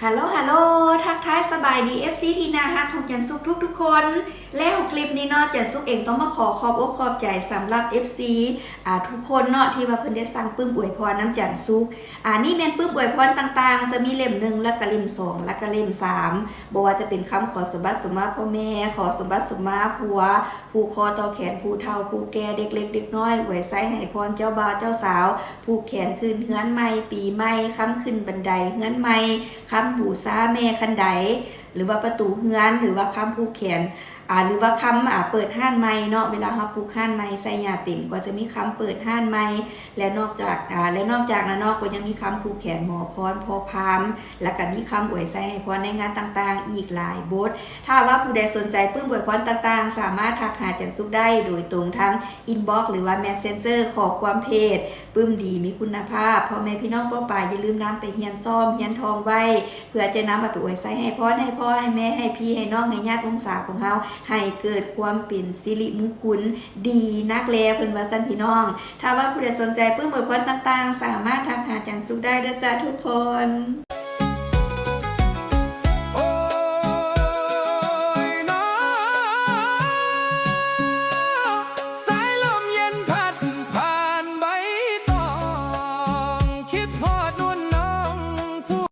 ຮາໂຫຼ ຮາໂຫຼ ທັກທາຍສະບາຍດີ ເອັຟຊີ ທີ່ໜ້າຮັກຂອງຈັນສຸກທຸກໆຄົນ. ແລ້ວຄລິບນີ້ເນາະ ຈັນສຸກເອງຕ້ອງມາຂໍຂອບອົກຂອບໃຈສຳລັບ ເອັຟຊີ ອ່າ ທຸກຄົນເນາະ ທີ່ວ່າເພິ່ນໄດ້ສັ່ງປຶ້ມອວຍພອນນຳຈັນສຸກ. ອ່າ ນີ້ແມ່ນປຶ້ມອວຍພອນຕ່າງໆ ຈະມີເຫຼັ້ມໜຶ່ງ ແລ້ວກະເຫຼັ້ມສອງ ແລ້ວກະເຫຼັ້ມສາມ ບໍ່ວ່າຈະເປັນຄຳຂໍສົມບັດສົມມາພໍ່ແມ່, ຂໍສົມບັດສົມມາຜົວ, ຜູກຄໍຕໍ່ແຂນຜູ້ເຖົ້າຜູ້ແກ່, ເດັກເລັກເດັກນ້ອຍ, ອວຍໄຊໃຫ້ພອນເຈົ້າບ່າວເຈົ້າສາວ, ຜູກແຂນຂຶ້ນເຮືອນໃໝ່, ປີໃໝ່, ຄຳຂຶ້ນບັນໄດເຮືອນໃໝ່, ຄຳບູຊາແມ່ຄັນໄດ ຫຼືວ່າປະຕູເຮືອນ ຫຼືວ່າຄຳຜູກແຂນ ອ່າ ຫຼືວ່າຄຳ ອ່າ ເປີດຮ້ານໃໝ່ເນາະ, ເວລາເຮົາປຸກຮ້ານໃໝ່ໃສ່ຫຍ້າເຕັມ ກໍຈະມີຄຳເປີດຮ້ານໃໝ່ ແລະ ນອກຈາກ ອ່າ ແລະ ນອກຈາກນັ້ນເນາະ ກໍຍັງມີຄຳຜູກແຂນໝໍພອນ ພໍ່ພາມ ແລ້ວກໍມີຄຳອວຍໄຊໃຫ້ພອນໃນງານຕ່າງໆອີກຫຼາຍບົດ. ຖ້າວ່າຜູ້ໃດສົນໃຈປຶ້ມອວຍພອນຕ່າງໆ ສາມາດທັກຫາຈັນສຸກໄດ້ໂດຍຕົງທາງອິນບັອກ ຫຼືວ່າແມັດເຊັນເຈີ ຂໍ້ຄວາມເພຈ ປຶ້ມດີມີຄຸນນະພາບ. ພໍ່ແມ່ພີ່ນ້ອງປ້ອງປາຍ ຢ່າລືມນຳໄປຮຽນຊ້ອມ ຮຽນທ່ອງໄວ້ ເພື່ອຈະນຳເອົາໄປອວຍໄຊໃຫ້ພອນ ໃຫ້ພໍ່ ໃຫ້ແມ່ ໃຫ້ພີ່ ໃຫ້ນ້ອງ ໃຫ້ຍາດວົງສາຂອງເຮົາ ໃຫ້ເກີດຄວາມເປັນສິລິມຸງຄຸນ ດີນັກແລ ເພິ່ນວ່າຊັ້ນພີ່ນ້ອງ. ຖ້າວ່າຜູ້ໃດສົນໃຈປຶ້ມອວຍພອນຕ່າງໆ ສາມາດທັກຫາຈັນສຸກໄດ້ເດີຈ້າທຸກຄົນ.